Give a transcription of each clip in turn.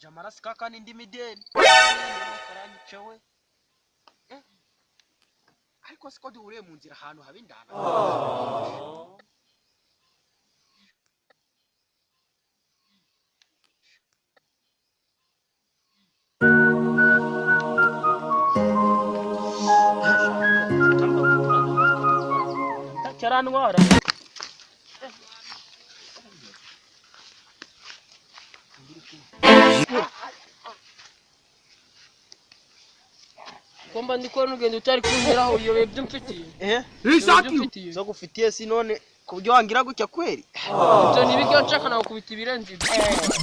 Kajamara sikaka n'indi mideni. Karanyicewe. Ariko siko duhuriye mu nzira ahantu haba indana. Cyarantwara. Komba ndikora n'ugenda utari kunteraho uyobe ibyo mfitiye. Eh? Zo gufitiye si none kubyo wangira gutya kweri. Ibyo ni ibyo nshaka nakubita ibirenze ibyo.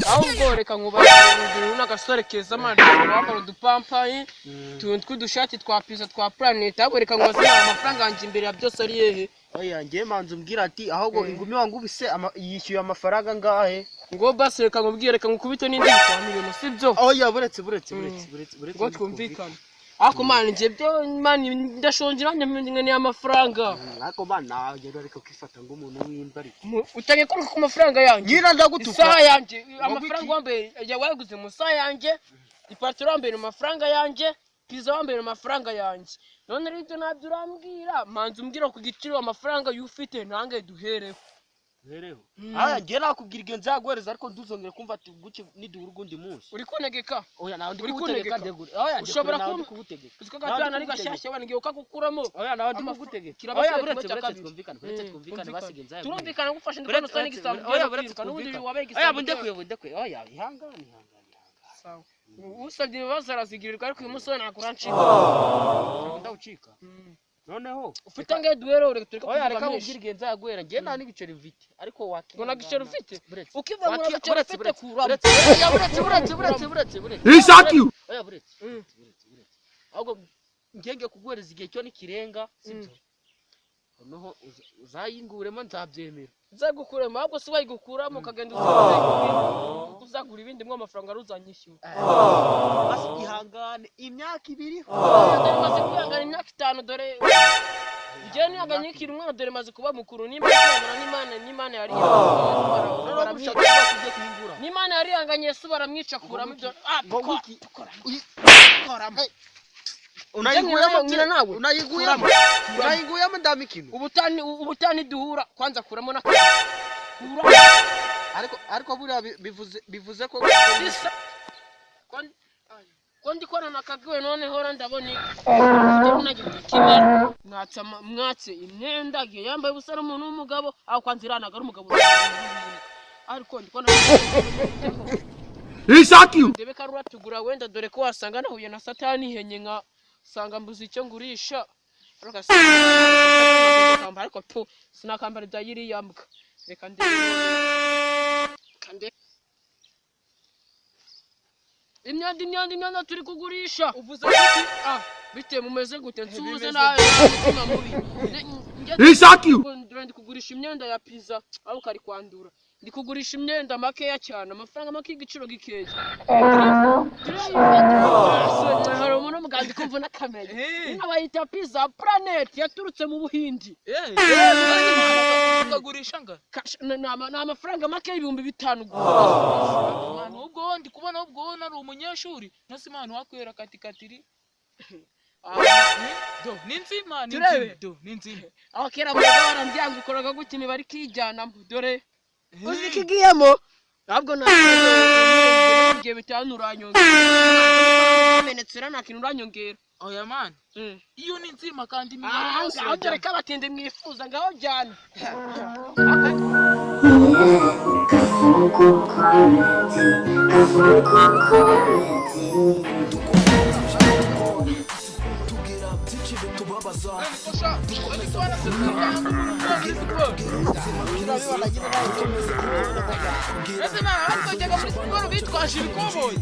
Ahubwo reka nkubaze urugero n'agasore keza mani wambara udupampayi utuntu tw'udushati twa pizza twa planet, ahubwo reka nkubaze amafaranga yanjye imbere ya byose ari yehe? Oya ngiye manze umbwira ati ahubwo ingumi wangubise yishyuye amafaranga ngahe? Ngo basi reka nkubwire, reka nkukubite n'indi bitanu sibyo? Oya buretse buretse buretse buretse buretse ngo twumvikane. Ako mani nje byo mani ndashonje nkeneye amafaranga. Ako mani nagenda reka kwifata ngo umuntu w'imbwa ariko. Utangiye kuruka ku mafaranga yanjye. Nyina ndagutuka. Isaha yanjye amafaranga wambaye waguze mu saha yanjye, ipataro wambaye mu mafaranga yanjye, pizza wambaye mu mafaranga yanjye. None rero ibyo nabyo urambwira, manze umbwira ku giciro amafaranga yufite nange duhereho. Duhereho. Aya ngiye nakubwira igihe nzaguhereza ariko nduzongera kumva ati guke niduhura ugundi munsi. Uri kunegeka? Oya nawe ndi Uri kugutegeka kunegeka? ndegure. Oya Ushobora nawe ndi kugutegeka. Uziko gatana ari gashyashya wani ngiye ukagukuramo. Oya nawe ndi kugutegeka. Oya buretse buretse twumvikane, buretse twumvikane basiga nzayo. Turumvikana ngufashe ndikubona usa n'igisambo. Oya buretse n'ubundi twumvikane. wabaye Oya igisambo. bundekuye bundekuye. Oya ihangane ihangane. Sawa. Usabye ibibazo arazigirirwa ariko uyu munsi we ntabwo urancika. Ndawucika. Noneho Ufite angahe duhera ureka tureka oya reka kuvuga nkubwire menshi. igihe nzaguhera ngiye nta n'igiceri mfite ariko wakihangana. Ngo nta giceri ufite? Buretse. Ukiva ngo nta giceri ufite kuramo. Buretse oya buretse buretse buretse buretse buretse. Oya buretse buretse buretse. Ahubwo ngiye ngiye kuguhereza igihe cyo nikirenga sibyo? Noneho uzayinguremo nzabyemera. Nzagukuremo ahubwo si wayigukuramo ukagenda uzagura ibindi mwo amafaranga aruzanyishyura. Basi ihangane imyaka ibiri. Dore maze kwihangana imyaka 5 dore. Njye nihanganye nkiri umwana dore maze kuba mukuru nimba kwihangana n'Imana n'Imana yari n'Imana yarihanganye Yesu baramwica kuramo ibyo. Unayiguyemo nawe unayiguyemo unayiguyemo ndamikino ubutani ubutani duhura kwanza kuramo na kura. Ariko ariko buriya bivuze bivuze ko sisa ko ndikora nakabwiwe none hora ndabona mwatse mwatse imyenda yambaye ubusa ari umuntu w'umugabo aho kwanza iranaga ari umugabo ariko ndikora ndebe ko aratugura wenda dore ko wasanga nahuye na satani ihenye nka sanga mbuze icyo ngurisha ariko tu sinakambara ibya yiriya mbwa reka ndebe imyenda imyenda imyenda turi kugurisha uvuze iki? Ah bite mumeze gute nsuhuze nawe umutima mubi. Ndi kugurisha imyenda ya pizza aho kari kwandura. Ndi kugurisha imyenda makeya cyane amafaranga make igiciro gikeya. Hari umuntu w'umuganda kumva n'akamenya. Ino bayita pizza planet yaturutse mu Buhindi. Ukagurisha nga? Ni amafaranga make 5000 gusa. Ubwo ndi kubona ubwo nari umunyeshuri nasi imana wakwera katikatiri. Do ni nzima ni nzima do ni nzima. Aho kera mu barambyango ukoraga gutya imibare ikijyanamo dore uzi ikigiyemo ahubwo nta igihe bitanu uranyongera menetsera nta kintu uranyongera. Oya man iyo ni nzima kandi imibare yose aho dore ko abatindi mwifuza ngaho jyana. Ese mwana batwajyaga muri siporo bitwaje ibikoboyi.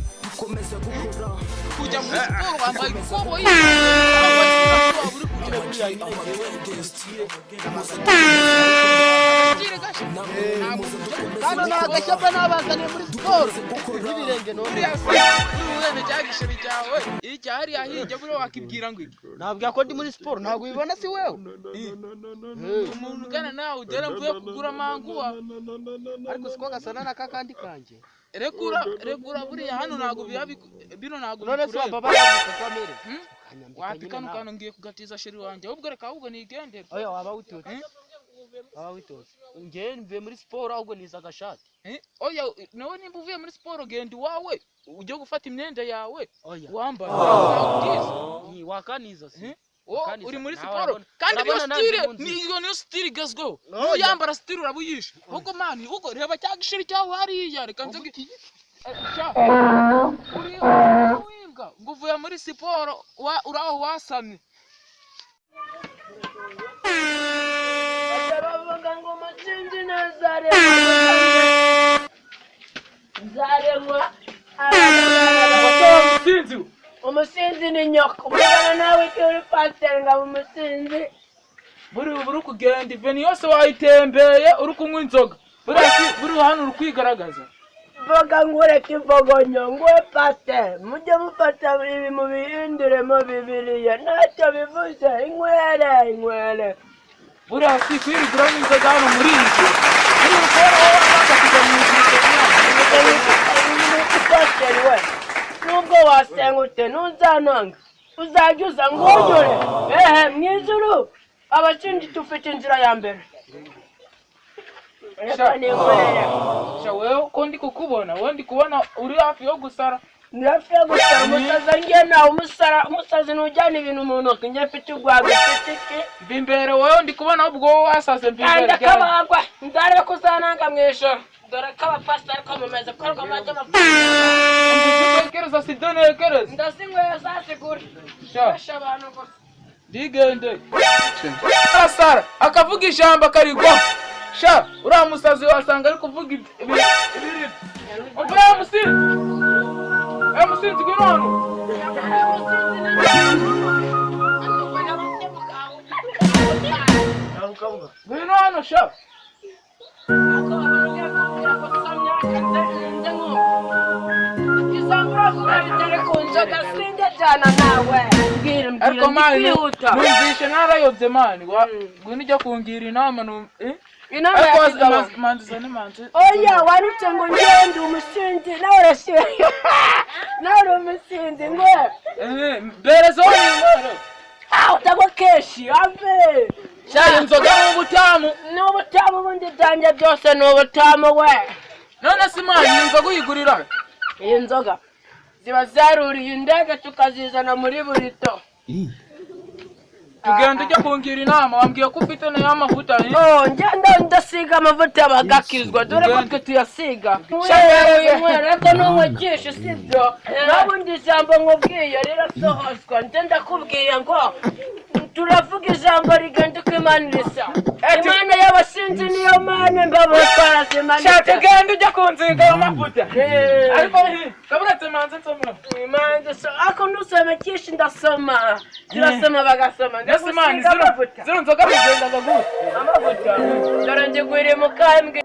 Kujya muri siporo wambaye ibikoboyi. Kano nagashya nabazaniye muri siporo n'ibirenge none. Uriya cyagisheri cyawe icya hariya hirya buriya wakibwira ngo iki? Nabwira ko ndi muri siporo ntabwo ubibona si wewe. Umuntu ugana nawe ugera mvuye kugura manguwa. Ariko siko gasana na kakandi kanjye. Rekura, rekura, buriya hano ntabwo biba bino ntabwo None se bikureba. waba wambika ko amerewe? Hmm? Ukanyambika Wapi, nyine kano nawe. kantu ngiye kugatiza chéri wanjye. Ahubwo reka, ahubwo nigendere. Oya, waba witotse. Eh? Waba witotse. Njyewe mvuye muri siporo, ahubwo niza agashati. Eh? Oya, nawe nimba uvuye muri siporo, genda iwawe ujye gufata imyenda yawe Oya. wambara. Ntabwo byiza. Ni wakaniza se? Eh? Oh, Kandi uri muri nawe siporo kandi niyo urabona nanjye style mu nzira. niyo niyo style igezweho. Oya. Nuyambara style urabuyisha. Ahubwo man, ubwo reba cya gishiri cyawe hariya, reka nze sha, uri wimbwa ngo uvuye muri siporo, uri aho wasamye. Bavuga ngo umusinzi ntazaremwa, nzaremwa. Umusinzi. Umusinzi ni nyoko. Umugana nawe icyo uri pasiteri ngo abe umusinzi. Buri uri kugenda iveni yose wayitembeye uri kunywa inzoga. Buriya buri hano uri kwigaragaza. Vuga ngo ureke imvogonyo nguwe pasiteri, mujye mufata ibi mubihinduremo Bibiliya, ntacyo bivuze. Inywere, inywere. Buriya si kwirigura inzoga hano muri iyi nzu, buri kubona wowe wamaze kujya mu ijuru. Pasiteri we, nubwo wasenga ute ntuzananga, uzajya uza ngunyure ehe mu ijuru. Abashinji dufite inzira ya mbere, reka ninywere. Sha, wewe ko ndi kukubona, wowe ndi kubona uri hafi yo gusara. Ni hafi yo gusara. Umusazi ngiye nawe umusara, umusazi ntujyana ibintu mu ntoki. Njye mfite urwagwa, mfite iki. Mva imbere wowe, ndi kubona ubwo wowe wasaze. Mva Kandi imbere. akabagwa ndarebe ko uzananga mu ijoro. Dore ko abapasiteri ko mumeze ko rwamajya amafaranga. Ntekereza si byo ntekereza. Ndazinyweye zazigura. Sha. Fasha abantu gusa. Ndigende arasara akavuga ijambo akarigwaho. Sha, uriya musazi wasanga ari kuvuga ibiri. Umva ya musinzi, ya musinzi, ngwino hano. Ngwino hano sha. Ariko man, numvishe narayobye man. Ngwino ujya kungira inama eh? Inama Ariko ya wazi- kigabo. Manzi zane manzi. Oya, warutse ngo ngende umusinzi, nawe urashyira, nawe uri umusinzi ngo. Eh, mbereza wowe ninywere. Ah, utagwa kenshi ave. Sha, iyi nzoga ni ubutamu. Ni ubutamu, ubundi byanjye byose ni ubutamu we. None se man, iyi nzoga uyigurira? Iyi nzoga ziba zaruriye indege, tukazizana muri burito. Tugenda ujya kungira inama, wambwiye ko ufite nayo amavuta, eh? Oh, ngenda ndasiga amavuta bagakizwa, dore ko twe tuyasiga. Sha- Nywera, ariko ntunywe sibyo? Nabundi ijambo nkubwiye rirasohozwa. Nje ndakubwiye ngo turavuga ijambo rigenda uko Imana irisa. Imana y'abasinzi niyo mana mbabo twarazimanitse. Sha, tugenda ujya kunziga ayo mavuta. Eh. Ariko kaburetse manze nsoma. Imanza so ariko ntusome cyinshi, ndasoma, turasoma bagasoma. Mbese man, Ndagusiga zino amavuta. zino nzoga bigendaga gute? Amavuta dore ngigwiriye mukambwe.